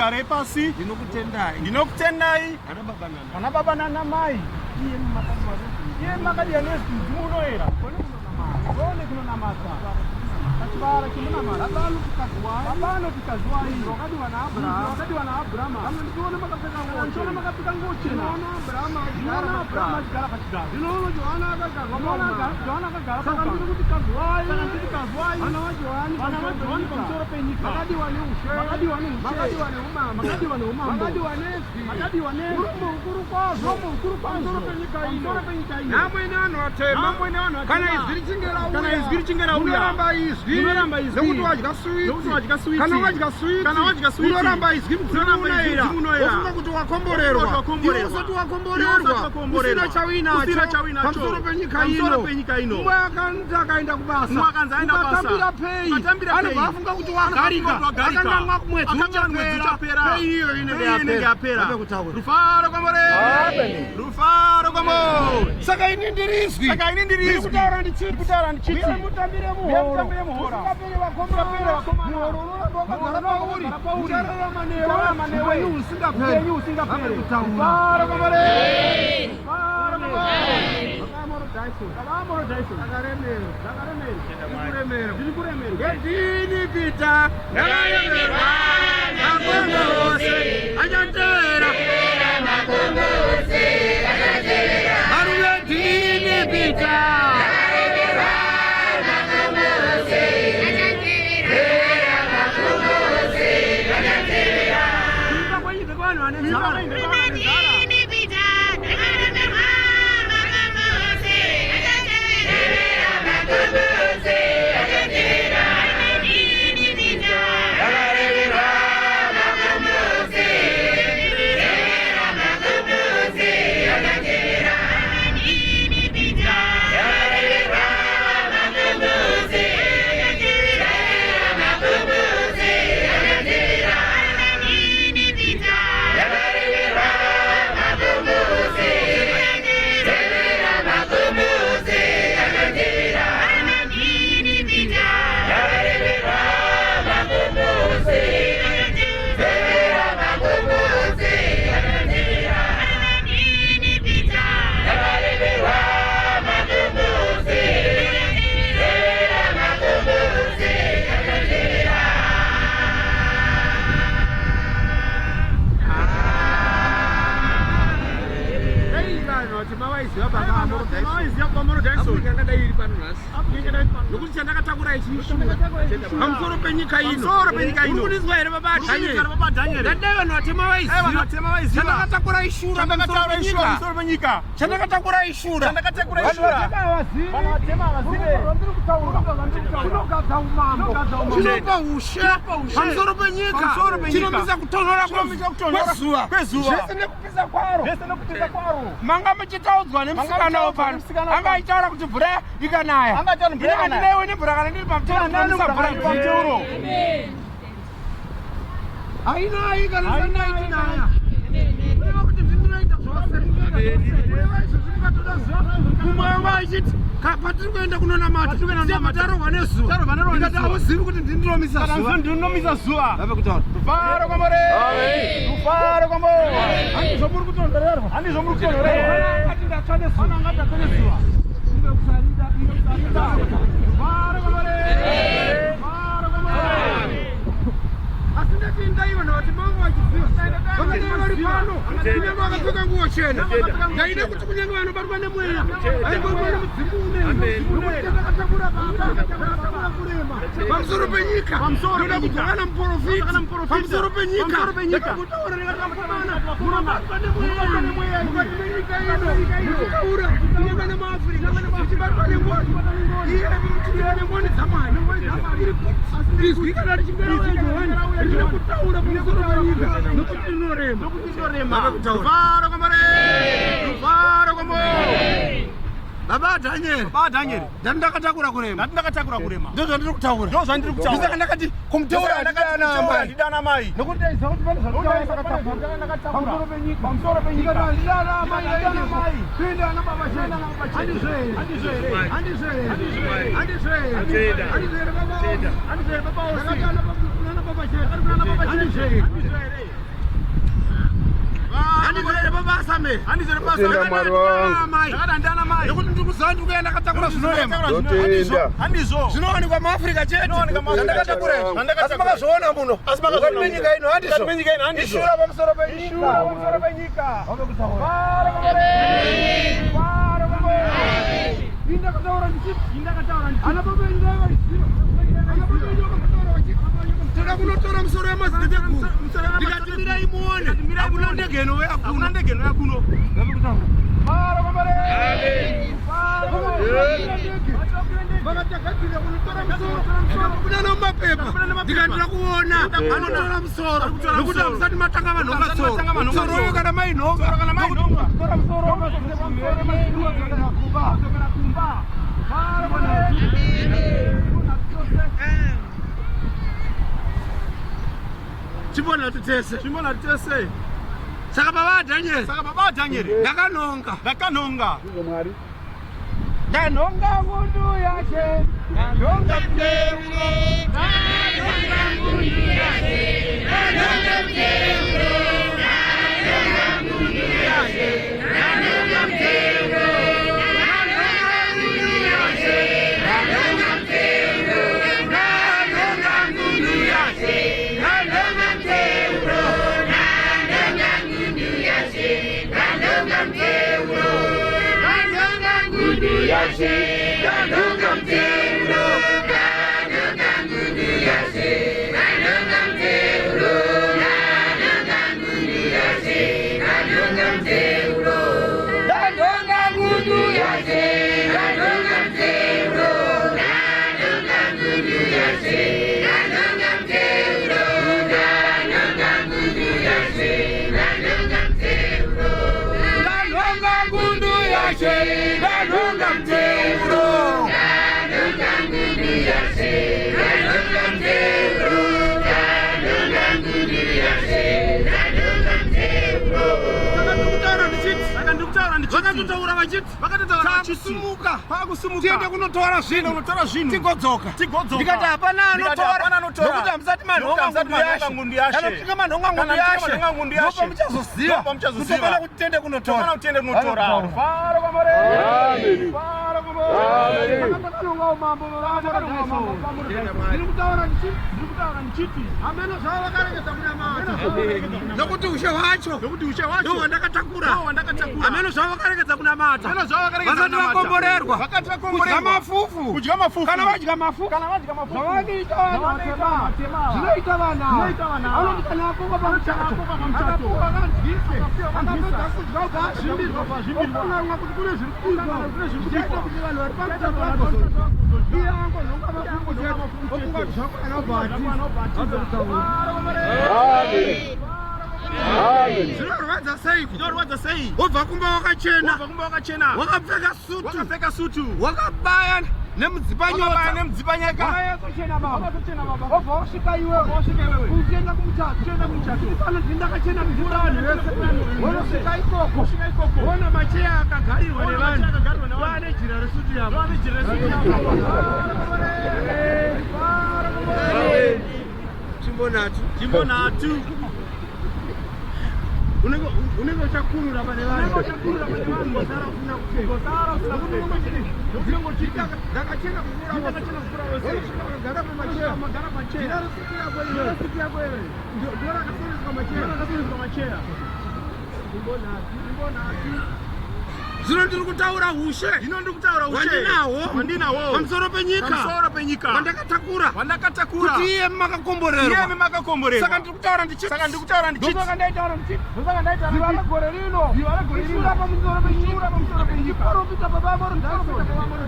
Ngatigarei pasi. Ndinokutendai. Ndinokutendai. Ana baba nana. Ana baba nana mai. Iye makadiwa nezwi mudzimu unoera. Gone kunonamata. Pachivara chemunamata. Baba anoti kaziwai. Baba anoti kaziwai. Wakadiwa naAbrahama. Wakadiwa naAbrahama. Kana ndichiona makapfeka nguo Kana ndichiona chena. makapfeka nguo chena. Ndinoona Abrahama achigara Ndinoona Abrahama pachigaro. achigara pachigaro. Ndinoona Johana akagarwa Ndinoona paumambo. Johana akagara Saka paumambo. ndiri kuti kaziwai. Saka ndiri kaziwai. Vana vaJohani Vana vaJohani pamusoro penyika. Makadiwa neushe. Makadiwa neushe. Makadiwa neumambo. Makadiwa neumambo. Makadiwa nezwi. Makadiwa nezwi. Murume mukuru kwazvo. Murume mukuru kwazvo. Pamusoro penyika ino. Pamusoro penyika ino. Nhamwe nevanhu vatema. Nhamwe nevanhu vatema. Kana izwi richinge rauya. Kana izwi richinge rauya. Munoramba izwi. Munoramba izwi. Nekuti wadya suwiti. Nekuti wadya suwiti. Kana wadya suwiti. Kana wadya suwiti. Unoramba izwi mudzimu Unoramba izwi unoera. mudzimu unoera. Wofunga kuti wakomborerwa. Wofunga kuti wakomborerwa. Iwe usati Iwe wakomborerwa. usati wakomborerwa. Usina chauinacho. Usina chauinacho. Pamusoro penyika Pamusoro ino. penyika ino. Mumwe akanzi akaenda kubasa. Mumwe akanzi aenda kubasa. Ukatambira pei. Ukatambira pei. Anobva afunga kuti wagarika. Anofunga kuti wagarika. Akanganwa mwedzi Akanganwa mwedzi uchapera. uchapera. Pei iyo inenge Pei inenge yapera. Vape kutaura. Rufaro kwamore. Rufaro kwamore. Saka ini ndiri izwi. Saka ini ndiri izwi. Ndiri kutaura ndichiti. Kutaura ndichiti. Uye mutambire Uye muhoro. mutambire muhoro. Usingaperi vakomana. Usingaperi vakomana. Muhoro unoramba wakagara Muhoro unoramba pauri. wakagara pauri. Uchararama newe. Uchararama newe. Upenyu husingaperi. Upenyu husingaperi. Vape kutaura. Rufaro kwamore. Rufaro kwamore. Vakamoro Dyson. Vakamoro Dyson. Ndakaremerwa. Ndakaremerwa. Ndiri kuremerwa. Ndiri kuremerwa. Ndini Peter. Ndakaremerwa. Makombo ose achatera. Varume ndini Peter. Kuimba kwenyika kwevanhu vane nzara. Dai vanhu vatema vaiziva baba Amoro Dyson. Vaiziva baba Amoro Dyson. Africa yakadai iri pano nhasi. Africa yakadai pano. Nokuti chandakatakura ichi ishura. Pamusoro penyika ino. Pamusoro penyika ino. Uri kunizwa here baba Uri Daniel? baba Daniel. Ndadai vanhu vatema Dai vanhu vaiziva. vatema vaiziva. Chandakatakura ishura Chandakatakura pamusoro ishura penyika. pamusoro penyika. Chandakatakura ishura. Chandakatakura Vanhu ishura. vatema havazivi. Vanhu vatema havazivi. Zvandiri kutaura. Chinogadza umambo. Chinogadza umambo. Chinopa ushe. Pamusoro penyika. Pamusoro penyika. Chinomisa kutonhora Chinomisa kutonhora kwezuva. kwezuva. Zvese nekupisa kwaro. Zvese nekupisa kwaro. Manga muchitaudzwa nemusikana Manga wopano. muchitaudzwa nemusikana Anga aitaura kuti mvura ikanaya. Anga aitaura mvura Ini ikanaya. handinaiwe nemvura kana ndiri pamuteuro Handina ndinomisa nemvura mvura kana ndiri pamuteuro. Hainayi kana Hainayi isanayi Kureva kuti ndinoita zvose. Kureva izvo zvingatoda zuva. Mumwe wanga achiti patiri kuenda kunonamata. Patiri kuenda kunonamata. Tarohwa nezuva. Tarohwa nezuva. Ndikati hauzivi kuti ndindinomisa Kana zuva. ndinomisa zuva. Vave kutaura. Rufaro kwamore. Rufaro kwamore. Handizvo muri kutonhorerwa. Handizvo muri kutonhorerwa. Angati ndatsva nezuva. Ana angati ndatsva nezuva. Inge kusarida, inge kusarida. Rufaro kwamore. Rufaro kwamore. Asi ndati ndaiva navati mangu vachiziva. Vangadai vari pano. Kunyange vakapfeka nguo chena. Ndaida kuti kunyange vanobatwa nemweya. Vaingorwa nemudzimu unei. Nokuti ndakatakura baba. Ndakatakura kurema. Pamusoro penyika. Pamusoro Ndoda penyika. kudzokana muprofiti. Kudzokana muprofita. Pamusoro penyika. Pamusoro penyika. Ndakakuta ndakakomana. Munobatwa nemweya. Nemweya. Mukati menyika ino. Muchitaura. Kunyange nemuAfrica. Muchibatwa nengoni. Iye muchibatwa nengoni dzaMwari. Iri kuti izwi kana richinge rauya Johani rine kutaura pamusoro penyika nokuti rinorema. Nokuti rinorema. Vave kutaura. Rufaro kwamore. Rufaro kwamore. Baba Daniel. Baba Daniel. Ndati ndakatakura kurema. Ndati ndakatakura kurema. Ndozvandiri kutaura. Ndozvandiri kutaura. Ndosaka ndakati kumuteura Ndakati kumuteura handidana mai. Nokuti ndaiziva kuti pane Nokuti ndaiziva kuti pane zvandakatakura. zvandakatakura. Pamusoro penyika. Pamusoro penyika. Ndikati handidana amai. Handidana amai. Kuenda ana baba chete. Kuenda ana baba chete. Handizvo here? Handizvo here? Handizvo here? Handizvo here? Handizvo here? Tenda. Handizvo here baba? Handizvo here baba Osi? Ndakati ana baba chete. Ndakati ana baba chete. Handizvo here? Handizvo here? Handizorere pabasa me. Tenda Mwari wangu. Amai. Nekuti ndiri kuziva ndiri kuenda ndakatakura zvinorema. Ndotenda. Handizvo. Zvinowanikwa muAfrica chete. Zvinowanikwa muAfrica Zvandakatakura chete. izvi. Asi makazviona muno. Asi makazviona Pakati penyika ino handizvo. Pakati penyika ino handizvo. Ishura pamusoro penyika. Ishura pamusoro penyika. Vara komborero. Vara komborero. Indakataura ndichiti. Indakataura ndichiti. Ana baba enyu dai vaiziva. Ana baba enyu vakataura vachiti. Toda kunotora musoro wemadziteteguru. Ndikati mirai muone. Hakuna ndege inouya kuno. Hakuna ndege inouya kuno. Vara komborero. Vara komborero. Vakatagadzirira kunotora musoro. Ndikabuda nomumapepa. Ndikandira kuona anotora musoro. Nokuti hamusati matanga vanhonga Hamusati matanga tsoro. vanhonga Tsoro tsoro. iyo kana mainhonga. Tsoro kana mainhonga. Tora musoro. Chimbona titese. Chimbona tese. Saka baba Daniel. Saka baba Daniel. Ndakanonga. Ndakanonga. Ndizvo Mwari. Ndanhonga ngundu yache. Ndanhonga Ndanhonga ngundu yache, ndanhonga mteuro, ndanhonga ngundu yache, ndanhonga mteuro, ndanhonga ngundu yache, ndanhonga mteuro. Ndanhonga ngundu yache. Ndanhonga mteuro. Ndanhonga ngundu yache, ndanhonga mteuro, ndanhonga ngundu yache, ndanhonga mteuro. Saka ndikutaura ndichiti. Saka ndikutaura ndichiti. Vakatotaura vachiti. Vakatotaura vachiti. Takusumuka. Kwakusumuka. Tiende kunotora zvinhu. Kunotora zvinhu. Tigodzoka. Tigodzoka. Ndikati hapana Ndikati anotora. hapana anotora. Nokuti hamusati Nokuti manhonga hamusati ngundu manhonga yashe. ngundu yashe. Kana muchinge manhonga ngundu Kana muchinge yashe. manhonga ngundu yashe. Ndopamuchazoziva. Ndopamuchazoziva. Kuti tofana kuti tiende kunotora. Tofana kuti tiende kunotora. Vara komborero. Amen. Vara komborero. Amen. Ndakanonga umambo Ndiri kutaura ndichiti. Ndiri kutaura ndichiti. Hameno zvavo vakaregedza kunamata. Nokuti ushe hwacho. Nokuti ushe hwacho. Ndihwo hwandakatakura. Ndihwo hwandakatakura. Hameno zvavo vakaregedza kunamata. Hameno zvavo vakaregedza Vasati kunamata. vakomborerwa. Vakati Kudya vakomborerwa. mafufu. Kudya mafufu. Kana vadya mafufu. Kana vadya mafufu. Zvavanoita vanhu Zvavanoita vatema. vatema. Zvinoita vanhu ava. Zvinoita vanhu ava. Anoti kana akokwa pamuchato. Akokwa pamuchato. Akapuwa akandyise. Akapuwa akandyisa. Akapedza kudya ubva azvimbirwa. Azvimbirwa. Okanganwa kuti kune zviri kubikwa. Okanganwa kune zviri Zvichaita kubikwa. kuti vanhu vari Zvichaita pamuchato kuti vanhu vari vagozodya. pamuchato Iye angonhonga mafufu chete. Ofunga kuti zvakwana obva atiza. Vara komborero. Amen. Amen. Zvinorwadza seiko? Zvinorwadza sei? Wobva kumba wakachena. Wabva kumba wakachena. Wakapfeka sutu. Wakapfeka sutu. Wakabaya nemudzipanyota. Wakabaya nemudzipanyeka. Wakachena baba. Wakachena baba. Wobva wasvika iwewe. Wasvika iwewe. Uchienda kumuchato. Uchienda kumuchato. Pano ndakachena kupfuura vanhu vese. Wonosvika ikoko. Wasvika ikoko. Wona macheya akagarirwa Wona nevanhu. macheya akagarirwa nevanhu. Vane jira resutu yavo. Vane jira resutu yavo. Vara komborero. Vara komborero. Tsvimbo nhatu. Tsvimbo nhatu. Unenge uchakurura pane vanhu. Unenge uchakurura pane vanhu. Ngosara usina kupfeka. Ngosara usina kupfeka. Nokuti unenge uchiti, ndakachena kupfuura vose. Ndakachena kupfuura vose. Wonosvika wakagara pamacheya. Wakagara pamacheya. Jira resutu yako iwewe. Jira resutu yako iwewe. Ndo rakasoneswa macheya. Ndo rakasoneswa macheya. Tsvimbo nhatu. Zvino ndiri kutaura ushe Zvino ndiri kutaura ushe hwandinahwo hwandinahwo pamusoro penyika pamusoro penyika hwandakatakura hwandakatakura kuti iye makakomborerwa. Iyemi makakomborerwa. Saka ndiri kutaura ndichiti. Saka ndiri kutaura ndichiti. Ndosaka ndaitaura ndichiti. Ndosaka ndaitaura Ziva ndichiti. regore rino. Ziva regore rino. Ishura pamusoro penyika. Ishura pamusoro penyika. Ndiprofita baba Morodhaso.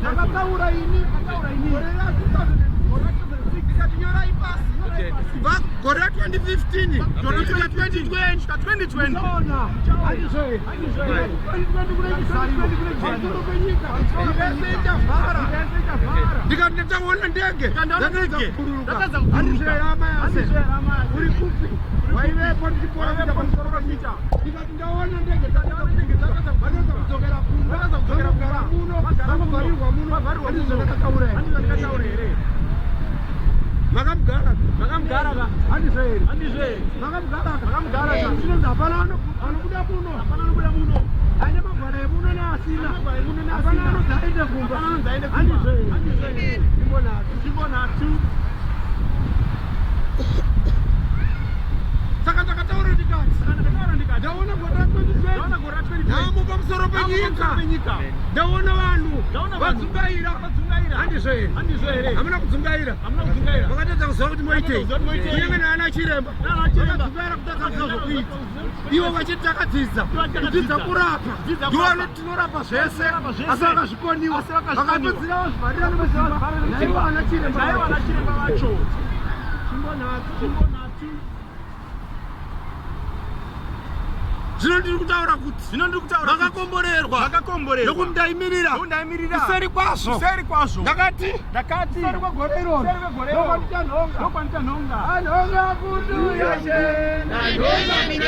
Ndakataura ini. Ndakataura ini. Gore ra 2006 ndikati nyorai pasi. Kubva gore ra 2015 kusvika 2020. 2020. Uchaona. Handizvo here? Handizvo here? 2020 kune chizariro. Pamusoro penyika. Nyika yese ichavhara. Ndikati ndataona ndege. Ndikandaona Ndatadza ndege. kubururuka. Ndatadza kubururuka. Handizvo here hama yase? Handizvo here hama yase? Uri kupi? Waivepo ndichiporofita pamusoro penyika. Ndikati ndaona ndege. Ndaona ndege. Ndatadza kudzokera kumba. Ndatadza kudzokera Vanogara kumba. muno. Vagara muno. Vanovharirwa muno. Vavharirwa Handizvo muno. ndakataura here? Handizvo ndakataura here? Makamugara. Makamugara ka. Handizvo here? Handizvo here? Makamugara ka. Makamugara ka. Zvinonzi hapana anobuda muno. Hapana anobuda muno. Aine magwara emuno neasina. Magwara emuno neasina. Hapana anonzi aende kumba. Hapana anonzi aende kumba. Handizvo here? Handizvo here? Nzvimbo nhatu. Nzvimbo nhatu. Saka ndakataura ndikati. Saka ndakataura ndikati. Ndaona gore ra2020. Ndaona gore ra2020. Nhamo pamusoro penyika. Penyika. Ndaona vanhu Ndaona vanhu. vadzungaira. Vadzungaira. Handizvo here? Handizvo here? Hamuna kudzungaira. Hamuna kudzungaira. Vakatadza kuziva kuti moitei. Vakatadza kuziva kuti moitei. Kunyange naana chiremba. Naana chiremba. Vakadzungaira kutadza kuziva zvokuita. Ivo vachiti takadzidza. Takadzidza. Kudzidza kurapa. Kudzidza Ndivo kurapa. vanoti tinorapa zvese. Tinorapa zvese. Asi vakazvikoniwa. Asi vakazvikoniwa. Vakapedzera vazvivharira nemuzimba. Naivo ana chiremba. Naivo ana chiremba vacho. Nzvimbo nhatu. Nzvimbo nhatu. Zvino ndiri kutaura kuti Zvino ndiri kutaura kuti vakakomborerwa. vakakomborerwa. Nokuti ndaimirira. Nokuti ndaimirira. Kuseri kwazvo. Kuseri kwazvo. Ndakati. Ndakati. Kuseri kwegore iroro. Kuseri kwegore iroro. Ndokwandichanhonga. Ndokwandichanhonga. Anhonga kundu yashe. Ndanhonga kundu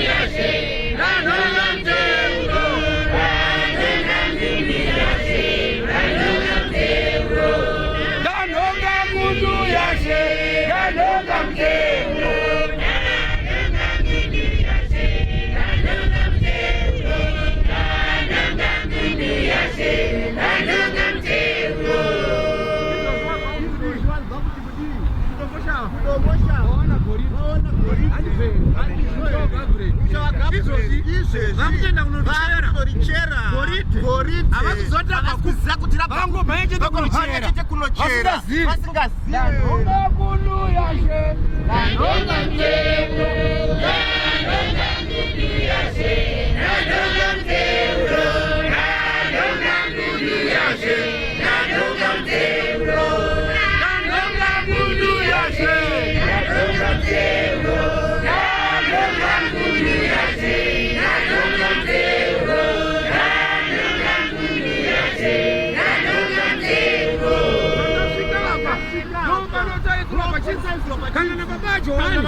yashe. Ndanhonga mutemo. Vakutenda kunochera goridhe. Havakuzoti Vangomhanya chete kunochera. chete kunochera Vasingazivi. vasingazivi. Ndanhonga kundu yashe. Ndanhonga kundu yashe. Vakasvika apa. Ndopanotaisirwa Kana nababa Johani.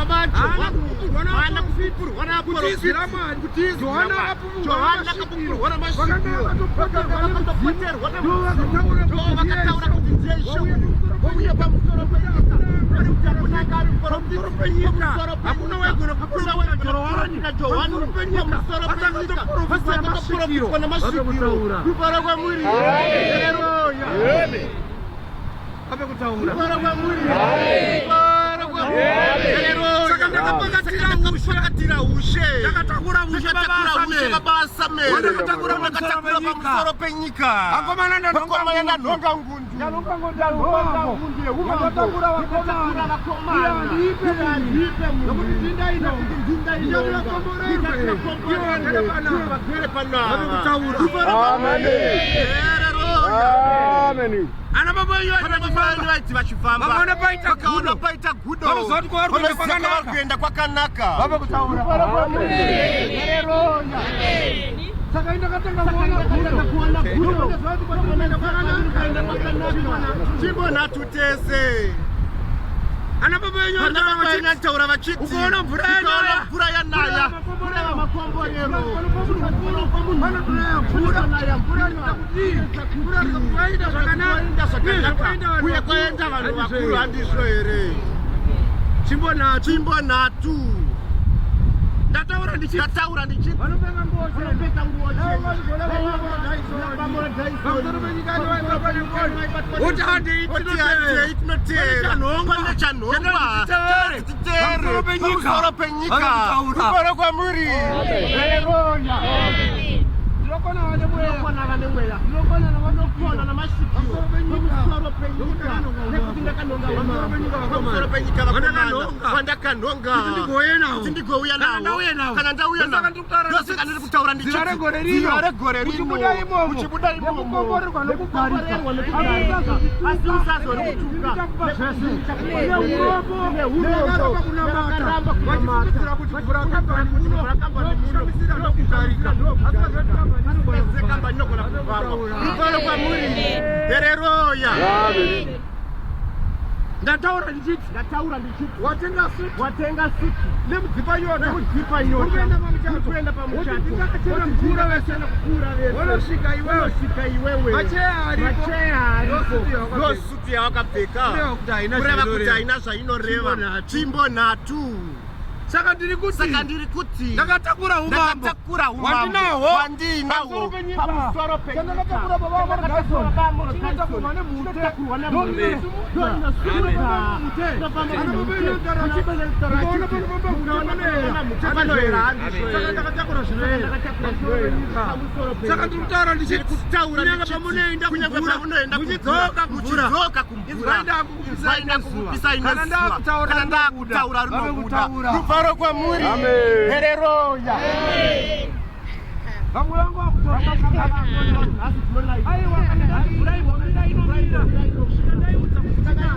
Haana kupupurwa Haana Kuti izwi raMwari. Johana Johana akapupurwa akapupurwa namasvikiro. namasvikiro. Vakanga Vakatopoterwa vakatopoterwa Ndivo vakataura kuti ndiye Ishe. Wauya pamusoro penyika. Vari kuti hakuna anga ari Pamusoro penyika. Pamusoro penyika. Hakuna waigona Hakuna kupupura waigona Johani. kupupura Johani. Pamusoro penyika. Pamusoro penyika. Vasakatoprofitwa namasvikiro. Vasakatoprofitwa namasvikiro. Vave kutaura. Rupara kwamuri. Haleluya. Vave kutaura. Rupara kwamuri. Rupara kwamuri. Haleluya. Saka ndakapakatira ushe. Ndakapakatira ushe. Ndakatakura ushe Ndakatakura baba ushe Samuel. baba Samuel. Wandakatakura Wandakatakura pamusoro penyika. pamusoro penyika. Vakomana ndanhonga Vakomana ngundu. ndanhonga ngundu. Ndakatakura vakomana. Iye handipe munhu. Nokuti ndinda ino. Ndichati vakomborerwe. Ivo vagere panapa. Vagere panapa. Vave kutaura. Amen. Amen. Ana baba venyu Ana vaiti baba venyu vachifamba. vaiti vachifamba. Vakaona paita Vakaona gudo. paita gudo. Vanoziva kuti kwavari kuenda Vanoziva kwakanaka. kwavari kuenda kwakanaka. Vave kutaura. Saka indakatanga kuona gudo. Ndinoziva kuti kwatiri kuenda kwakanaka. Nzvimbo nhatu tese. Ana baba venyu Ana baba venyu vachiti vanotaura vachiti Ukaona mvura yanaya. ukaona mvura yanaya. Uye kwaenda vanhu vakuru handizvo here? Chimbo nhatu. Nzvimbo nhatu. Ndataura ndichiti Ndataura ndichiti vanopfeka nguo chena. Vanopfeka nguo chena. Pamusoro penyika vaibatwa nengoni. Kuti handei Kuti tinotevera. handei tinotevera. Pane chanhongwa. Pane chanhongwa. Chandati titevere. Chandati titevere. Pamusoro penyika. Pamusoro penyika. Vanotaura. Ruporo kwamuri. Ndinokona vane mweya. Ndinokona vane mweya. Ndinokona Ndinokona namasvikiro. Pamusoro penyika. Pamusoro penyika. Nekuti Nekuti ndakanhonga Pamusoro penyika vakomana. Pamusoro penyika vakomana. Vandakanhonga. Vandakanhonga. Kuti ndigouye navo. Kuti ndigouya Kana navo. ndauya navo. Kana ndauya Ndosaka navo. ndiri kutaura Ndosaka ndiri kutaura ndichiti. Dziva regore rino. Dziva regore rino. Uchibuda imomo. Uchibuda imomo. Nekukomborerwa nekugarika. Nekukomborerwa nekugarika. Asi usazorikutuka. Ndichakupa zvese. Une urombo. Nevakaramba kunamata. Nevakaramba kunamata. Vachifungidzira kuti kuvhura kambani muno. Kuvhura kambani muno. Ndokushamisira ndokugarika. Asi vaziva kuti kambani inogona Asi kuvharwa. kambani inogona kuvharwa. Ruporo kwamuri. Hereroya. Amen. Ndataura ndichiti. Ndataura ndichiti. Watenga suti. Watenga suti. Nemudzipa nyota. Nekudzipa nyota. Uri kuenda pamuchato. Uri kuenda pamuchato. Woti ndakachena kupfuura vese. Kupfuura vese. Wonosvika iwewe. Wonosvika iwewe. Macheya aripo. Macheya aripo. Ndosuti yawakapfeka. Ndosuti yawakapfeka. Kureva kuti haina Kureva kuti zvainoreva. haina zvainoreva. Tsvimbo nhatu. Tsvimbo nhatu. Saka ndiri kuti. Saka ndiri kuti. Ndakatakura umambo. Ndakatakura umambo. Wandinawo. Wandinawo. Pamusoro penyika. Pamusoro penyika. Chandakatakura baba vangu Chandakatakura Dyson. baba vangu Chinotakurwa nemhute. Chinotakurwa nemhute. Ndoinosimudza. Chinofamba Ana baba nemhute. inotaura achiti. Ukaona Ukaona panofamba mhute Ukaona panoera. mhute panoera, handizvo Saka here? ndakatakura zvinoera. Ndakatakura zvinoera. Pamusoro penyika. Saka ndiri kutaura ndichiti. Kutaura Kunyange ndichiti, pamunoenda kunyange kumvura, pamunoenda muchidzoka kumvura. muchidzoka kumvura. Inzwai ndakukupisai Inzwai ndakukupisai nezuva. Kana nezuva. ndakutaura Kana rinobuda. ndakutaura Vave rinobuda. kutaura. Rufaro kwamuri. Amen. Hereroya. Vamwe vangu vakutora. Aiwa, kana ndati mvura imbomira inomira. Kusvika ndaiudza kuti tinaya.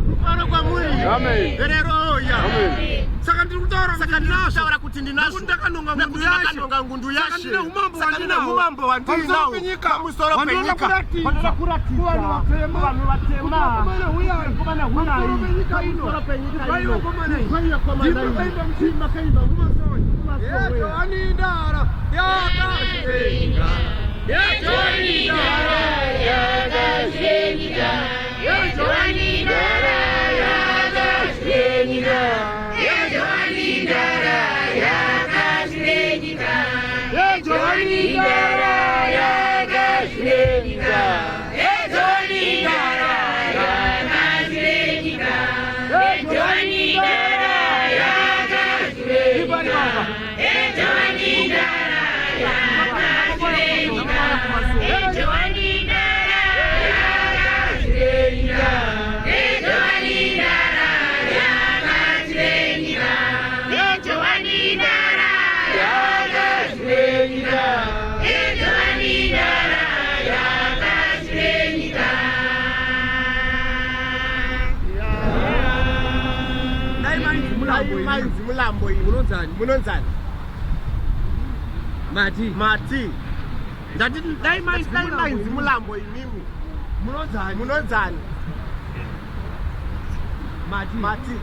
Rufaro kwamuri. Amen. Hereroya. Amen. Saka ndiri kutaura Saka kuti ndiri ndinazvo. kutaura kuti ndinazvo. Nekuti ndakanonga ngundu Nekuti yashe. ndakanonga ngundu Saka yashe. ndine umambo Saka ndine wandinawo. umambo Pamusoro wandinawo. penyika. Pamusoro Wandinoda penyika. kuratidza. Wandinoda kuratidza. Kuvanhu vatema. Kuvanhu vatema. Kuti vakomana huyai. Vakomana huyai. Pamusoro penyika ino. Pamusoro penyika Ibvai ino. vakomana iyi. Ibvai vakomana Ndimi iyi. makaimba muchiti. Ndimi makaimba Kumasowe. Kumasowe. Yejohani ndara yakasvenga. Yejohani ndara Yakasvenyika, Yejohani ndara yakasvenyika, Yejohani ndara yakasvenyika, Yejohani ndara yakasvenyika, Yejohani ndara yakasvenyika, Yejohani ndara yakasvenyika, Yejohani ndara yakasvenyika, Yejohani ndara yakasvenyika, Yejohani ndara yakasvenyika, Yejohani ndara yakasvenyika, Yejohani ndara yakasvenyika. Dai mainzi mulambo Dai imi. mainzi mulambo imi. Munonzani? Munonzani? Mati. Mati. Ndati dai mainzi Dai mulambo mainzi imi. mulambo imimi. Munonzani? Munonzani? Mati. Mati.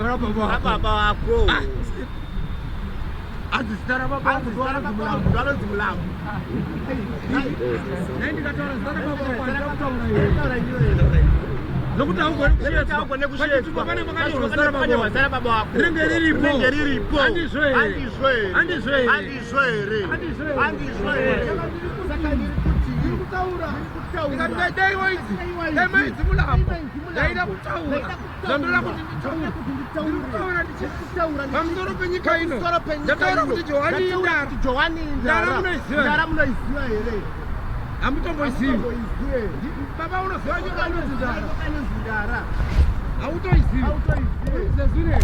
Rababa wako. Rababa wako. Hanzi zita rababa Hanzi wako zita ndo rababa mulambo. wako ndo anonzi mulambo. Dai ndikataura zita rababa wako handina kutaura iwe. Nokuti haugoni Nekuti haugoni kusvetswa. kusvetswa. Pachitupa pane pakanyorwa zita Pakanyorwa rababa zita rababa wako. Rinenge riripo. Rinenge riripo. Handizvo here? Handizvo here? Handizvo here? Handizvo here? Handizvo here? Handizvo here? Saka ndiri kuti ndiri kutaura. Ndikati dai dai waidzi. Dai mainzi mulambo. Ndaida kutaura. Zvandoda kuti nditaure. Ndiri kutaura ndichitaura. Pamusoro penyika ino. Pamusoro penyika Ndataura ino. kuti Johani Ndataura indara. kuti Johani Ndara indara. munoiziva here? Ndara munoiziva here? Hamutomboizivi. Hamutomboizivi. Baba unoziva nyoka inonzi ndara. Nyoka inonzi ndara. Hautoizivi. Hautoizivi. Zezvine.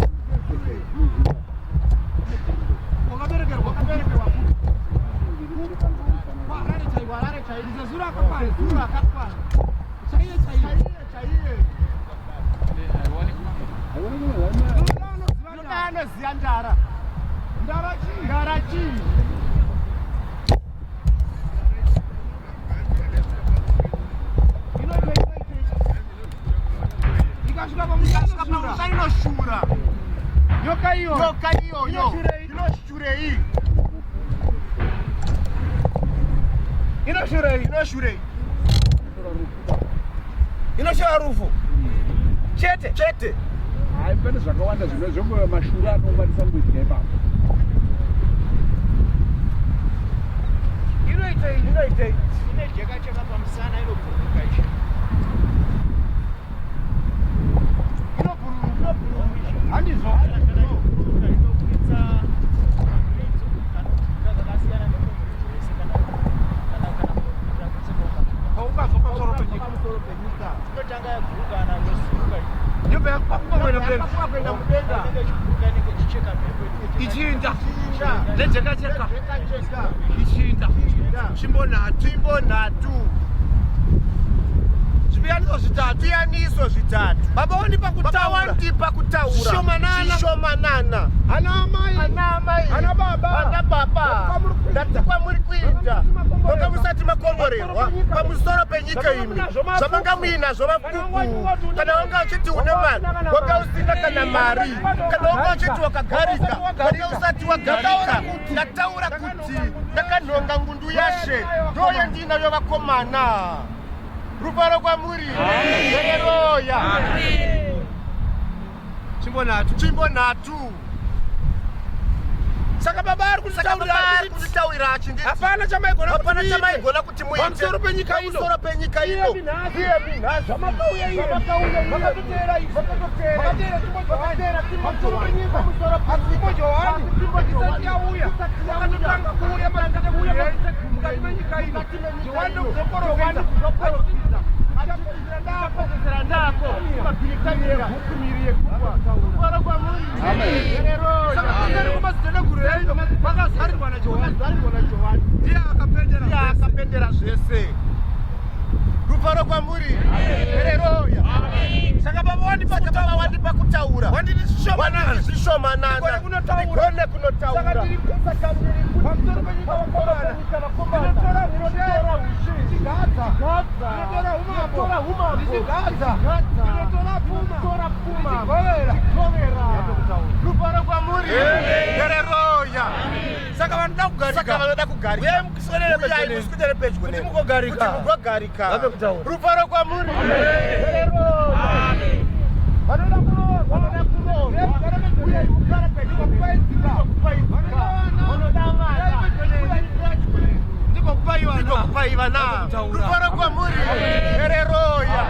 Wakaberekerwa Wakaberekerwa kupi? Harare chaiko. Harare chaiko. Zezuro akakwana. Zezuro akakwana. Chaiye chaiye. Chaiye chaiye. Unoziva Nyoka anoziva ndara. ndara chii? Ndara chii? Ikasvika pamusha Ikasvika pamusha inoshura. Nyoka iyo. Nyoka iyoyo Inoshurei? inoshurei? Inoshurei? Inoshurei? Inoshura rufu. Chete. Chete. Hayi, pane zvakawanda zvino zvomwe mashura anokwanisa kungoitika ipapo. Inoitei? Inoitei? Ine jekacheka pamusana inobhururuka ishe. Inobhururuka. Handizvo. Inobhururuka inobuditsa muridzo kana kuti zvakasiyana nemumwe muridzo wese kana kana kana kuita kwese kwaunga. Paungazwa pamusoro penyika. Pamusoro penyika. Inotanga yabhururuka kana yosimuka. Yobva yakwakuka kuenda mudenga. Yakwakuka kuenda mudenga. Inenge ichibhururuka inenge ichicheka mhepo inenge ichicheka- Ichinda. Ichinda. Nejekacheka. Jekacheka. Ichinda. Ichinda. Tsvimbo nhatu. Tsvimbo nhatu. Zvipiyaniso zvitatu. Zvipiyaniso zvitatu. Baba wandipa Baba kutaura. wandipa kutaura. Zvishomanana. Zvishomanana. Ana amai. Ana amai. Ana baba. Ana baba. Ndati kwamuri kuinda. Ndati kwamuri kuinda. Manga musati makomborerwa pamusoro penyika imi. Zvamanga muinazvo vapupu. Kana wanga uchiti une mari, wanga usina kana mari. Kana wanga uchiti wakagarika, wanga usati wagarika. Ndataura kuti ndakanhonga ngundu yashe, ndoye ndinayo vakomana. Rufaro kwamuri. Haleluya. Tsvimbo nhatu. Tsvimbo nhatu. Saka baba ari kunditaurira achinditi hapana chamaigona hapana chamaigona kuti muite pamusoro penyika ino pamusoro penyika ino. Iye minhasi zvamakauya iye makatoteera isu makateera Timo Johani pamusoro penyika asi Timo Johani isati yauya makatotanga kuuya makakuuya mukati menyika ino Johani ndokuzoporofita Chapedzesera ndako mabhirikanyira miri yegungwa. Rufaro kwamuri. Saka kuseri kwamadziteteguru enyu makazarirwa naJohani Ndiye akapendera ndiye akapendera zvese. Rufaro kwamuri. Haleluya. Saka baba wandipa Saka baba wandipa kutaura. Wanditi zvishomanana. Wanditi zvishomanana. Ndigone kunotaura. Ndigone kunotaura. Saka ndiri pamusoro penyika vakomana. Ndinotora ushe ndichigadza. Ndinotora umambo ndichigadza. Ndinotora pfuma ndichigovera. Rufaro kwamuri. Haleluya. Saka vanoda kugarika. Saka vanoda kugarika. Uyai muswedere pedyo Uyai neni. muswedere pedyo Kuti neni. mugogarika. Kuti mugogarika. Vave kutaura. Rufaro kwamuri. Vanoda kuroorwa. Vanoda kuroorwa. Uyai mugare pedyo neni. Ndikupaidzika. Vanoda vana. Uyai pedyo neni. Uyai pedyo neni. Ndikokupai vana. Ndikokupai vana. Kutaura. Rufaro kwamuri. Haleluya.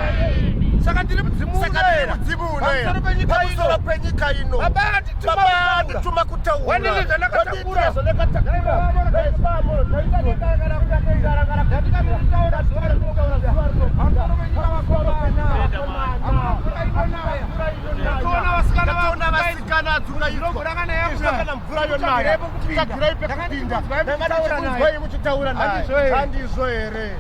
Saka ndiri mudzimu Saka ndiri unoera. mudzimu unoera. Pamusoro penyika ino. Pamusoro penyika ino. Baba andituma Baba kutaura. andituma kutaura. Wanditi zvandakatakura. Wanditi zvandakatakura. Ndatoona Ndatoona vasikana adzungairwa. Izvo kana mvura yonaya. Tsvagirai pekupinda. Ndanga muchitaura naye. Handizvo here? Handizvo here?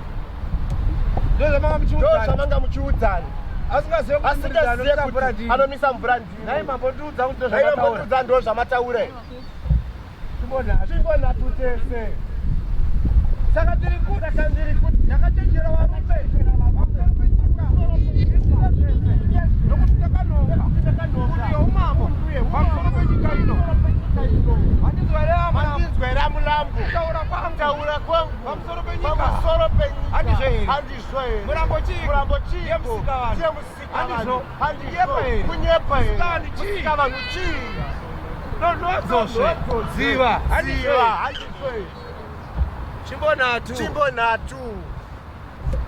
Ndozvamanga muchiudzana. Ndozvamanga muchiudzana. Asingazive kuti Asingazive anomisa mvura kuti ndini. anomisa mvura ndini. Nhai mambondiudza kuti Nhai ndozvamataura. mambondiudza ndozvamataura. Tsvimbo nhatu tese. Saka ndiri kuti saka ndiri kuti ndakachenjera varume pamusoro penyika. Zvese. Nokuti ndakanonga kuti yeumambo pamusoro penyika ino. Handinzwa here amuna? Mandinzwa here amulambo? Kutaura kwangu Kutaura kwangu pamusoro penyika. pamusoro penyika. Handizvo here? Handizvo here? Murambo chiiko? Murambo chiiko? Ndiye musikavanhu. Ndiye musikavanhu. Handizvo? Handizvo. Kunyepa here? Kunyepa here? Musikavanhu chii? Musikavanhu chii? Nonhodzozve. Dziva. Handizvo Dziva. here? Handizvo here? Tsvimbo nhatu. Tsvimbo nhatu.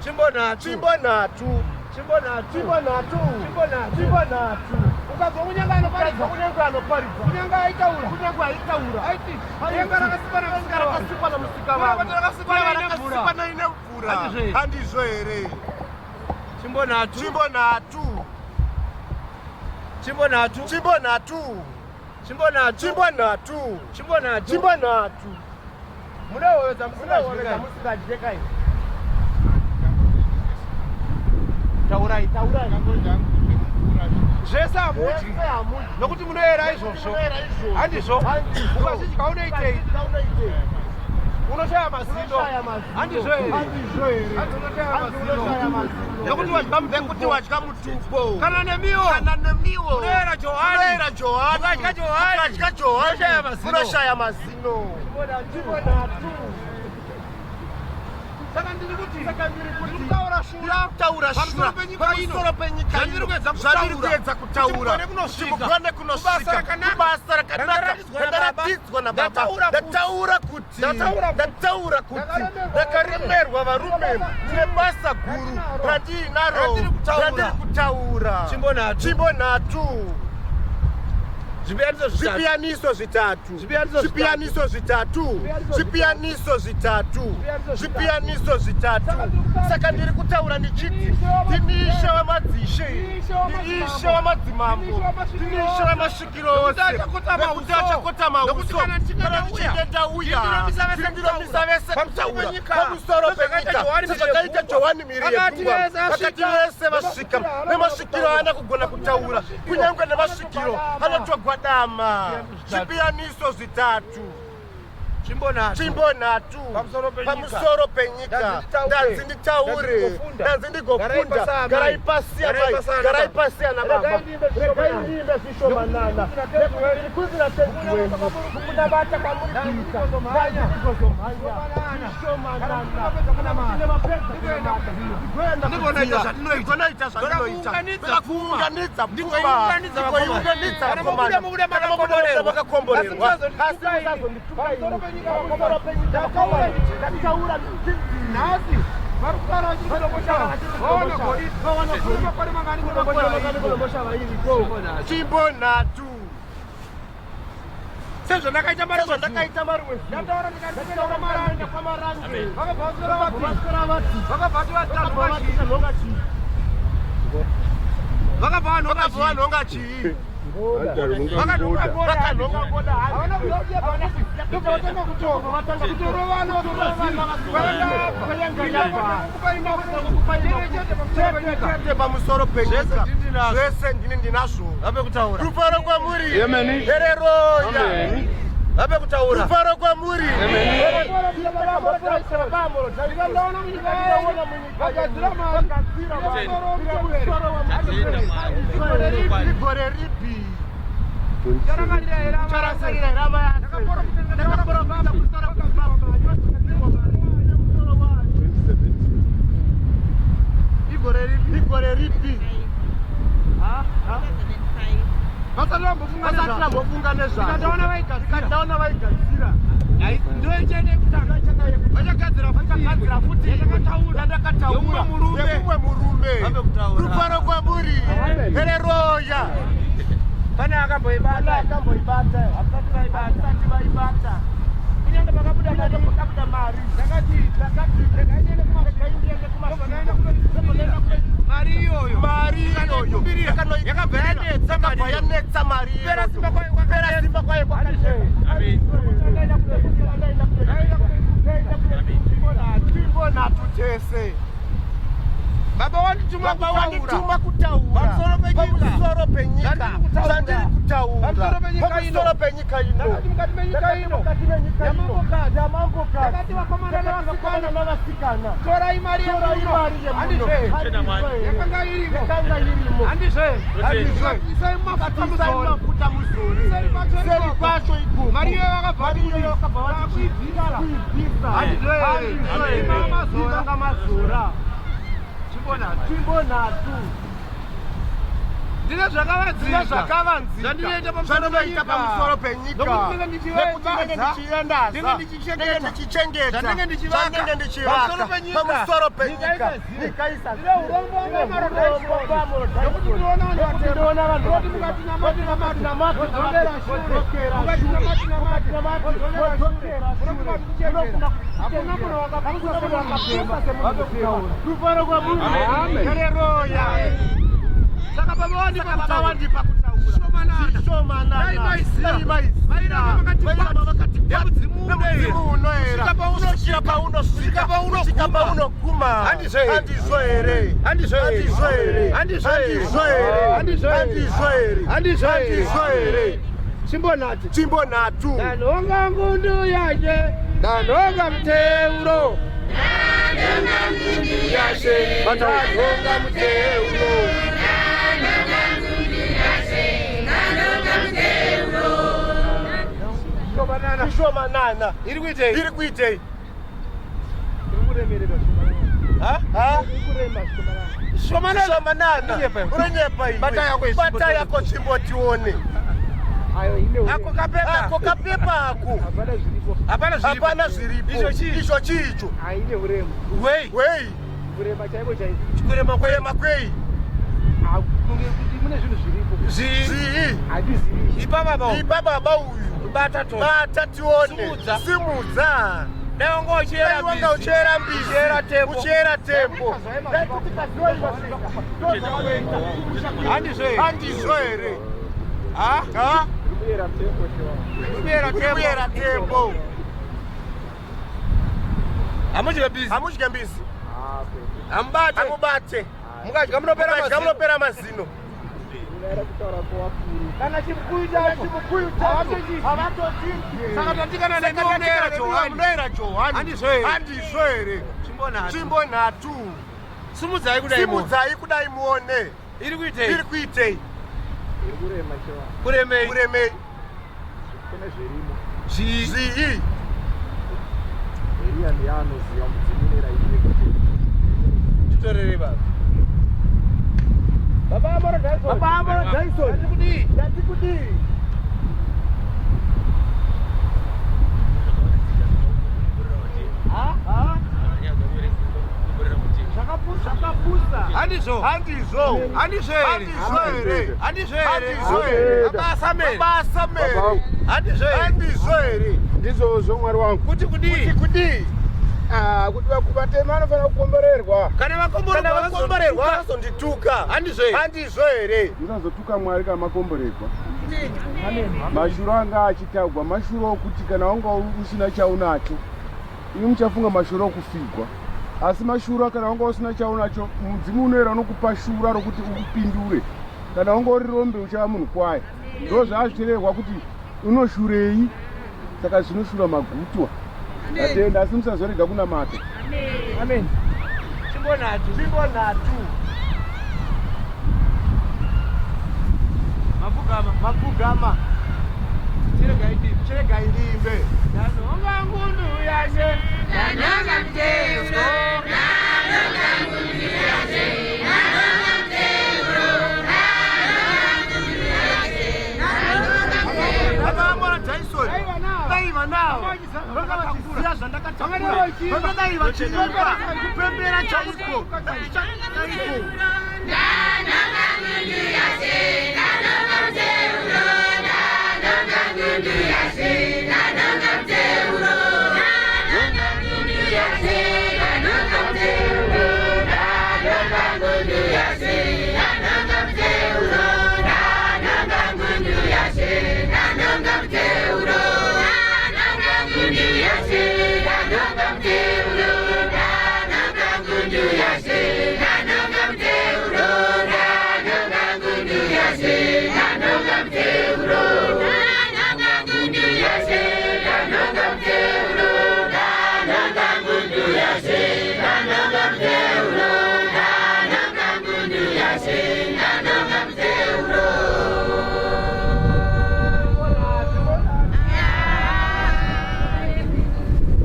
Tsvimbo nhatu. Tsvimbo nhatu. Tsvimbo nhatu. Tsvimbo nhatu. Tsvimbo nhatu. Tsvimbo nhatu. Ukabva kunyange anoparidza. Kunyange anoparidza. Kunyange aitaura. Kunyange aitaura. Aiti. Denga rakasikwa namusikavanhu. Rakasikwa namusikavanhu. Kuna rakasikwa naine mvura. Rakasikwa naine mvura. Handizvo here? Handizvo here? Tsvimbo nhatu. Tsvimbo nhatu. Tsvimbo nhatu. Tsvimbo nhatu. Tsvimbo nhatu. Tsvimbo nhatu. Tsvimbo nhatu. Tsvimbo nhatu. Munohovedza musingadyi. Musingadye kai. Taurai, taurai. Zvese hamudyi. Zvese hamudyi. Nokuti munoera izvozvo. Munoera izvozvo. Handizvo. Handizvo. Ukazvidya unoitei? Ukazvidya unoitei? Unoshaya mazino. Unoshaya mazino. Handizvo here? Handizvo here? Hanzi unoshaya Hanzi unoshaya mazino. mazino. Nekuti wadya Nekuti mutupo. wadya mutupo. Kana nemiwo. Kana nemiwo. Munoera Johani. Munoera Johani. Mukadya Johani. Mukadya Johani. Munoshaya mazino. Munoshaya mazino. Tsvimbo nhatu. Saka ndiri kuti. Saka ndiri kuti. Ndiri kutaura shura. Kutaura Pamusoro shura. penyika ino. Pamusoro penyika Zvandiri ino. kuedza Zvandiri kutaura. kuedza kutaura. Kuti mugone kunosvika. Kuti mugone kunosvika. Kubasa rakanaka. Kubasa rakanaka. Randaratidzwa nababa. Randaratidzwa nababa. Ndataura kuti. Ndataura kuti. Ndataura kuti. Ndataura kuti. Ndakaremerwa Ndakaremerwa varume. Ndine basa guru randinaro. Randiri kutaura. Randiri kutaura. Tsvimbo nhatu. Tsvimbo nhatu. Zvipiyaniso zvitatu. Zvipiyaniso zvitatu. Zvipiyaniso Zvipiyaniso zvitatu. Zvipiyaniso zvitatu. Zvipiyaniso zvitatu. Saka ndiri kutaura ndichiti ndini ishe wamadzishe. Ndini ishe wamadzimambo. Ndini ishe wamasvikiro ose. Nekuti achakotama Nekuti uso. achakotama Nekuti uso. kana ndichinge Kana ndauya, ndichinge ndauya, ndindinomisa vese ndindinomisa vese Pamusoro kutaura. penyika. Pamusoro Sezvakaita penyika. Johani mhiri Sezvakaita yegungwa. Johani mhiri Akati yegungwa. vese Akati asvika. vese vasvika. Nemasvikiro haana kugona kutaura. Kunyange nemasvikiro anotogwadama. Zvipiyaniso zvitatu. Tsvimbo nhatu pamusoro penyika. Ndanzi nditaure, ndanzi ndigofunda. Garai pasi amai, garai pasi ana baba. Regai ndiimbe zvishomanana. Ndiri kunzi naTenzi wenyu mukunamata kwamuri kuita. Ndanzi ndigozomhanya zvishomanana. Kana muchinge mapedza kunamata, ndigoenda kudziva, ndigonoita zvandinoita. Ndoda kuunganidza pfuma, ndigoiunganidza vakomana. Kana mabuda makakomborerwa, asi musazondituka ini. Pamusoro penyika vakomana, ndataura Nhasi vari kutaura vachiti vaona goridhe, vaona goridhe. Makore mangani kudomboshava iriko? Tsvimbo nhatu. Sezvandakaita mari, Sezvandakaita marimwe zuva. Ndataura ndikati kwamarange, kwamarange. Vakabva vaswera vati, Vaswera vati, vakabva vati vakabva vatanhonga vati chii? tanhonga chii? Vakabva vanhonga Vakabva chii? vanhonga chii? Vakanhonga ngoda. Vakanhonga ngoda. Havana kuziva kuti yabva kupi. Ndobva vatanga kutorovana, Kwayanga yabva. Chete chete pamusoro penyika. Zvese ndini ndinazvo. Vape kutaura. Rufaro kwamuri. Amen. Hereroya. Amen. Vape kutaura. Rufaro kwamuri. Igore ripi? Charangarira here amai ase? Ndakaporofita kusara Igore ripi? Igore ripi? Vasati vambofunga Vasati nezvazvo. vambofunga nezvazvo. Tikataona vaigadzira. Tikataona vaigadzira. Ndoichene kutanga. Vachagadzira futi. Vachagadzira futi. Yandakataura. Yandakataura. Yemumwe murume. Yemumwe murume. Vambe kutaura. Rufaro kwamuri. Hereroya. Pane akamboibata. Akamboibata. Havasati vaibata. Vasati vaibata. Kunyange pakabuda mari. Pakabuda mari. Ndakati, Ndakati regai ndiende kumasvingo. regai ndiende kumasvingo. Ndobva ndaenda kunoikumbirira. Mari iyoyo. Mari iyoyo. Yakanoikumbirira. Yakabva yanetsa mari Yakabva iyoyo. yanetsa mari iyoyo. Kupera simba kwayo Kupera simba kwayo kwakanetsa. Tsvimbo nhatu tese. Baba wandituma Baba kutaura. wandituma kutaura Pamusoro penyika. pamusoro penyika Zvandiri kutaura. zvandiri kutaura Pamusoro penyika ino. pamusoro penyika ino Ndakati mukati menyika ino. Mukati menyika ino. Yamambokadzi. Yamambokadzi. Ndakati vakomana Ndakati vakomana nevasikana. nevasikana. Torai mari Torai yemuno. mari yemuno. Handizve. Handizve. Yakanga irimo. Yakanga irimo. Handizve. Handizve. Isai mafuta Isai muzore. mafuta muzore. Seri kwacho Seri ikoko. kwacho ikoko. Mari iyoyo vakabva Mari iyoyo vakabva vati Vakuibvisa. kuibvisa. Handizve. Handizve. Imanga mazora. Imanga mazora. Tsvimbo nhatu. Tsvimbo nhatu. Ndine zvakavanzika. Ndine zvakavanzika. Zvandinoita pamusoro Zvandinoita penyika. pamusoro penyika. Nokuti ndinenge Nekuti ndinenge ndichivaza. ndichiendaza. Ndinenge ndichichengeta. Ndinenge ndichichengeta. Zvandinenge ndichivaka. Zvandinenge ndichivaka. Pamusoro penyika. Pamusoro penyika. Nyika isazive. Nyika isazive. Ndine urombo hwamarodha Urombo hwamarodha Nokuti ndinoona vanhu Nokuti vatema. ndinoona vanhu Nokuti vatema. mukati namati namati. Namati, Vodzokera shure. vodzokera Mukati shure. namati namati. Namati, Vodzokera shure. vodzokera shure. Munofunga kuchengera. Hakuna munhu wakapusa semunhu mutema. Vape kutaura. Rufaro kwamuri. Amen. Haleluya. Saka baba wandipa Saka baba kutaura. wandipa kutaura. Zvishomanana. Zvishomanana. Dai maiziva. Dai maiziva. Vairamba vakati Vairamba kwati. vakati kwati. Nemudzimu unoera. Nemudzimu unoera. Kusvika Kusvikira paunosvika. Kusvika paunoguma. Kusvika paunoguma. Handizvo here? Handizvo here? Handizvo here? Handizvo here? Handizvo here? Handizvo here? Handizvo here? Handizvo here? Handizvo here? Handizvo here? Tsvimbo nhatu. Tsvimbo nhatu. Ndanhonga ngundu yashe, ndanhonga muteuro. Yashe, ndanhonga muteuro. Shomanana. Zvishomanana. Iri kuitei? Iri kuitei? Ha? Ha? Shomanana. Shomanana. Unonyepa iwe. Unonyepa iwe. Bata yako iyi tsvimbo Bata yako tsvimbo tione. Ako kapepa. Ako kapepa ako. Hapana zviripo. Hapana zviripo. Icho chii? Icho chiicho. Wei. Wei. Kurema kwei? Kurema kwei? Zvii. Zvii. Ipa baba uyu. Ipa baba uyu. Bata tone. Bata tione. Simudza. Simudza. Dai wanga uchiyera Dai wanga mbizi. uchiyera mbizi. Uchiyera tembo. Uchiyera tembo. Handizvo here? Handizvo here? Ha? Ha? Kuyera tembo. Kuyera tembo. Hamudye mbizi. Hamudye mbizi. Hamubate. Hamubate. Mukadya munopera Mukadya mazino. munopera mazino. Kana chimukuyu chacho, chimukuyu chacho havatochidyi. Saka tatikana Saka nemi munoera tatikana nemi Johani. munoera Johani. Handizvo here? Handizvo here? Tsvimbo nhatu. Tsvimbo nhatu. Simudzai kudai muone. Simudzai kudai muone. Iri kuitei? Iri kuitei? Kuremei? Kuremei? Zvii? Zvii? Titorere baba. Baba Amoro Dyson. Baba Amoro Dyson. Ndati kudii? Ndati kudii? Ha? Ha? Zvakapusa. Zvakapusa. Handizvo. Handizvo. Handizvo here? Handizvo here? Handizvo here? Handizvo here? Baba Samuel. Baba Samuel. Baba. Handizvo here? Handizvo here? Ndizvozvo Mwari wangu. Kuti kudii? Kuti kudii? Ah, kuti vatema vanofanira kukomborerwa. Kana Kana vakomborerwa vakomborerwa vazondituka. Handizvo here? Handizvo here? Musazotuka Mwari kana makomborerwa. Mashuro anga achitagwa mashuro okuti kana wanga usina chaunacho, imi muchafunga mashuro okufigwa. Asi mashura kana wanga usina chaunacho, mudzimu unoera unokupa shura rokuti ukupindure. Kana wanga uri rombe uchava munhu kwaye. Ndo zvazvichirehwa kuti unoshurei, saka zvinoshura magutwa. Atenda, asi musazorega kunamata. Amen. Tsvimbo nhatu. Tsvimbo nhatu. Mapfugama. Mapfugama. Chiregai ndimbe. Chiregai ndimbe. Ndanonga ngundu yashe. Ndanonga muteuro, ndanonga ngundu yashe, ndanonga muteuro, ndanonga ngundu yashe, ndanonga muteuro. Baba Amoro Dyson. Dai vanavo. Vanga vachiziva zvandakatakura. Vangadai vachiimba kupembera chaiko. Chaiko. Ndanonga ngundu yashe, ndanonga muteuro, ndanonga ngundu yashe, ndanonga muteuro, ndanonga ngundu yashe, ndanonga muteuro, ndanonga ngundu yashe, ndanonga muteuro, ndanonga ngundu yashe, ndanonga muteuro, ndanonga ngundu yashe, ndanonga muteuro, ndanonga ngundu yashe, ndanonga muteuro, ndanonga ngundu yashe, ndanonga muteuro, ndanonga ngundu yashe, ndanonga muteuro, ndanonga ngundu yashe, ndanonga muteuro, ndanonga ngundu yashe, ndanonga muteuro.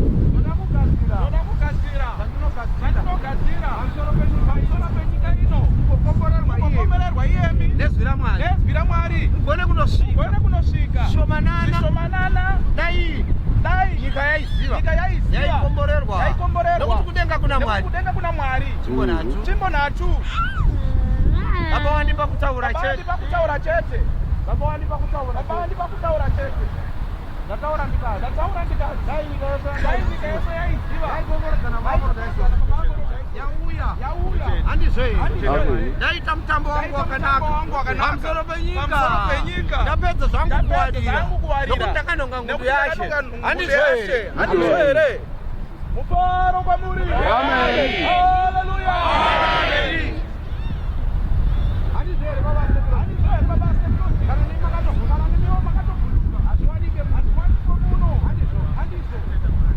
Ndoda kugadzira zvandinogadzira pamusoro penyika ino kukomborerwa iyemi Nezwi raMwari. nezwi raMwari Mugone kunosvika. mugone kunosvika Zvishomanana. zvishomanana. Dai Dai nyika yaiziva. nyika yaiziva Yaikomborerwa. Yaikomborerwa. Nokuti kudenga kuna Nekuti Mwari. kudenga kuna Mwari. Tsvimbo nhatu. Tsvimbo nhatu. Baba wandipa kutaura Baba chete. wandipa kutaura chete. Baba wandipa kutaura. Baba wandipa kutaura chete. Ndataura ndikati. Ndataura ndikati. Dai nyika yose dai nyika yose yaiziva. Yaikomboredzana Baba Amoro Dyson. Yauya. Yauya. Handizvo here? Amen. Ndaita mutambo wangu Ndaita mutambo wangu wakanaka wakanaka. pamusoro penyika. Pamusoro penyika. Ndapedza zvangu Ndapedza kuwarira. zvangu kuwarira. Nokuti ndakanonga ngundu Nekuti yashe. ndakanonga ngundu Handizvo yashe. here? Handizvo here? Mufaro kwamuri. Amen. Hallelujah. Handizvo here baba? Handizvo here baba? Kana nemi makatobvunduka. Kana nemiwo makatobvunduka. Hazviwanike hazviwanike muno. Handizvo. Handizvo.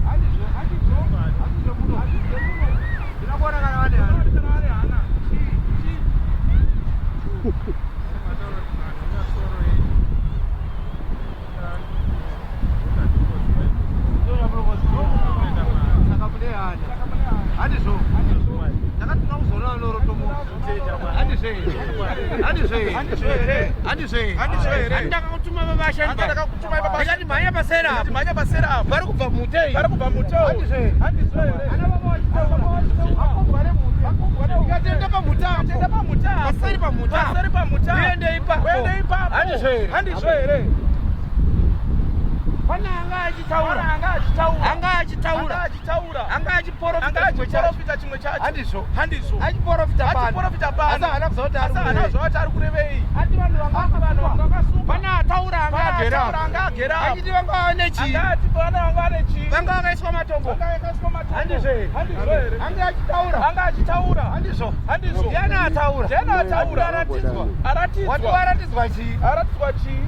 Handizvo. Handizvo. Handizvo muno. Handizvo muno. Ndinokuona kana vane hana. Kana vane hana. Chi. Chi. Saka mune hana. Handizvo. Ndakatuma kuzoona vanorotomoka. Handizvo here? Handizvo here? Handizvo here? Handizvo here? Handizvo here? Handi ndakakutuma baba Handi Shanba. ndakakutuma baba Ndikati mhanya pasera apo. Mhanya pasera apo. Vari kubva mutei. Vari kubva mutei. Handizvo here? Handizvo here? Ana baba vachitaura. Vakombwa nemhute. Vakombwa nemhute. Ndikatenda pamuti apo. Tenda pamuti apo. Paseri pamuti apo. Paseri pamuti apo. Uende ipapo. Uende ipapo. Handizvo here? Handizvo here? Pane anga achitaura. Anga achitaura. Anga achitaura. Anga achitaura. Anga Anga achiporofita chimwe chacho. achiporofita chimwe chacho. Handizvo. Handizvo. Achiporofita pano. Achiporofita pano. Asi haana kuziva kuti ari Asi haana kurevei. kuziva kuti ari kurevei. Ati vanhu vanga Vanhu vakasungwa. vakasungwa. Pane ataura anga Pane agere ataura apa. anga agere apa. Achiti vanga vane chii? Anga ati vana vanga vane chii? Vanga vakaiswa matombo. Vanga vakaiswa matombo. Handizvo here? Handizvo here? Anga achitaura. Anga achitaura. Handizvo. Handizvo. Ndiani ataura? Ndiani ataura? Aratidzwa. Aratidzwa. Wati waratidzwa chii? Aratidzwa chii?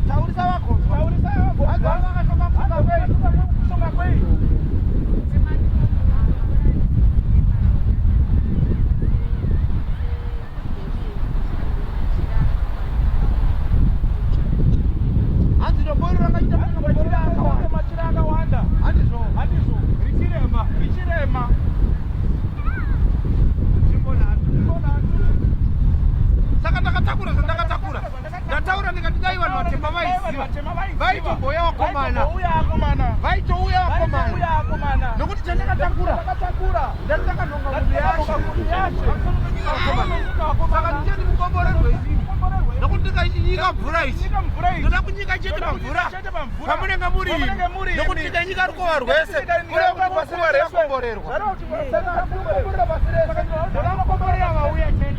Taurisa vagonzwa. Taurisa vagonzwa. Hanzi vanga vakashonga mushonga kwei? Kushonga kwei? Hanzi dombo iro rakaita Machira akawanda. Machira akawanda. Handizvo. Handizvo. Richirema. Richirema. Nzvimbo nhatu. Nzvimbo nhatu. Saka ndakatakura zvandakatakura. Ndataura ndikati dai vanhu vatema vaiziva. Vaitombouya vakomana. Vaitombouya vakomana. Vaitouya vakomana. Vaitouya vakomana. Nokuti chandakatakura. Ndakatakura. Ndati ndakanhonga ngundu Ndakanhonga yacho. ngundu yacho. Vakomana. Saka ndichati mukomborerwe inini. Nokuti ndikanyika mvura ichi. Nyika mvura iyi. Ndoda kunyika chete pamvura. Chete pamvura. Pamunenge muri imi. Pamunenge muri imi. Nokuti ndikanyika rukova rwese. Kureva kuti pasi rese rakomborerwa. Zvareva kuti pasi rese rakomborerwa. Saka ndoda kukomborera vauya chete.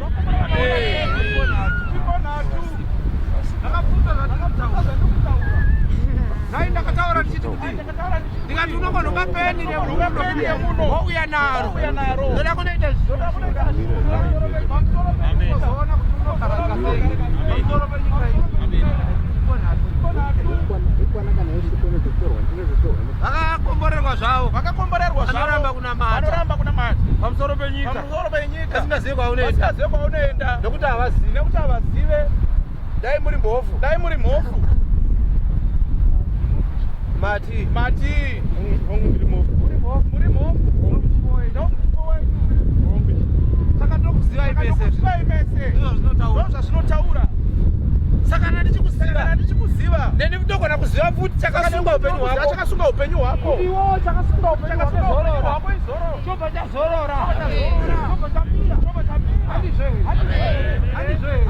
Nzvimbo nhatu. Ndakabvunza zvandinotaura. Zvandikutaura. Nai ndakataura ndichiti kudii? Ndakataura ndichiti Ndikati unongonhonga peni Peni yemuno. wouya naro. Wouya naro. Ndoda kunoita Ndoda kunoita pamusoro penyika. Unozoona kuti unogarika sei. Pamusoro penyika iyi. Nzvimbo nhatu. Vakakomborerwa zvavo. Vakakomborerwa zvavo. Vanoramba kunamata. Vanoramba kunamata. Pamusoro penyika. Pamusoro penyika. Vasingazivi kwaunoenda. Vasingazivi kwaunoenda. Nokuti havazivi. Nekuti havazive. Dai muri mhofu. Dai muri mhofu. Mati. Mati. Hongu ndiri mhofu. Muri mhofu. Saka ndokuzivai mese. Ndokuzivai mese. Ndizvo zvinotaura. Ndizvo zvazvinotaura. Saka kana ndichikuziva. Kana ndichikuziva. Neni ndogona kuziva futi chakasunga upenyu hwako. Chakasunga upenyu hwako. Iwo chakasunga upenyu Chakasunga hwako upenyu zorora. hwako izororo. Chobva chazorora. Chobva chamira. Chobva chamira. Handizvo here? Handizvo here?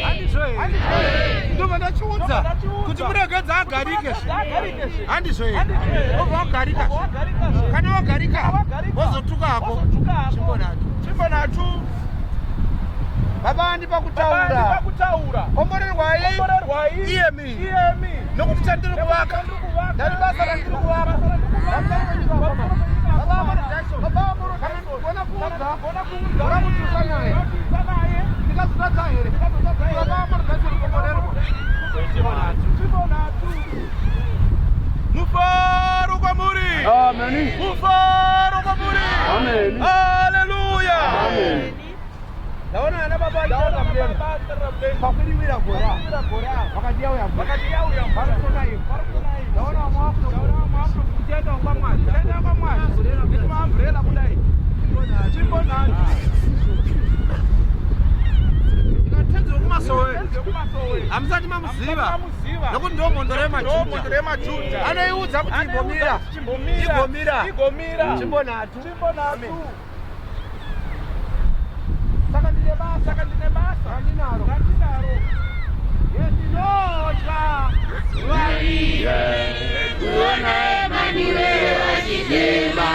Handizvo here? Handizvo here? Ndobva ndachiudza Ndobva ndachiudza. kuti muregedza agarike. Agarike zve. Handizvo here? Handizvo here? Obva wagarika. Obva wagarika zve. Kana wagarika Wagarika. wozotuka hako. Wozotuka hako. Tsvimbo nhatu. Tsvimbo nhatu. Baba vandipa Baba kutaura. kutaura. Komborerwai Komborerwai. iyemi. Iyemi. Nokuti chandiri kuvaka. Chandiri kuvaka. Ndari basa randiri kuvaka. Basa randiri kuvaka. Gona kuudza. Gona kuudza. Gona kuti usanaye. Gona kuti usanaye. Ndikazotadza here? Ndikazotadza here? Baba vamorudza kukomborerwa. Tsvimbo nhatu. Mufaro kwamuri. Ameni. Mufaro kwamuri. Ameni. Haleluya. Amen. Ndaona ana baba Ndaona achitarira mudenga. baba achitarira mudenga. Pakwiriwira gore. Pakwiriwira gore ava. Vakati yauya mvura. Vakati yauya mvura. Vari kunayiwa. Vari kunayiwa. Ndaona vamwe vakuto- Ndaona vamwe vakuto- Tichaenda kwaMwazha. Tichaenda kwaMwazha. Nekumaamburela kudai. Tsvimbo nhatu. Ndikatenzi wekumasowe. Tenzi wekumasowe. Hamusati mamuziva. Mamuziva. Nokuti ndo mhondoro Ndo mhondoro yemaJudha. yemaJudha. Anoiudza kuti Anoiudza igomira. kuti chimbomira. Igomira. Igomira. Tsvimbo nhatu. Tsvimbo nhatu. Saka ndine basa. Saka ndine basa. Randinaro. Randinaro. Yendinotya. Kuona Emanuel achitema.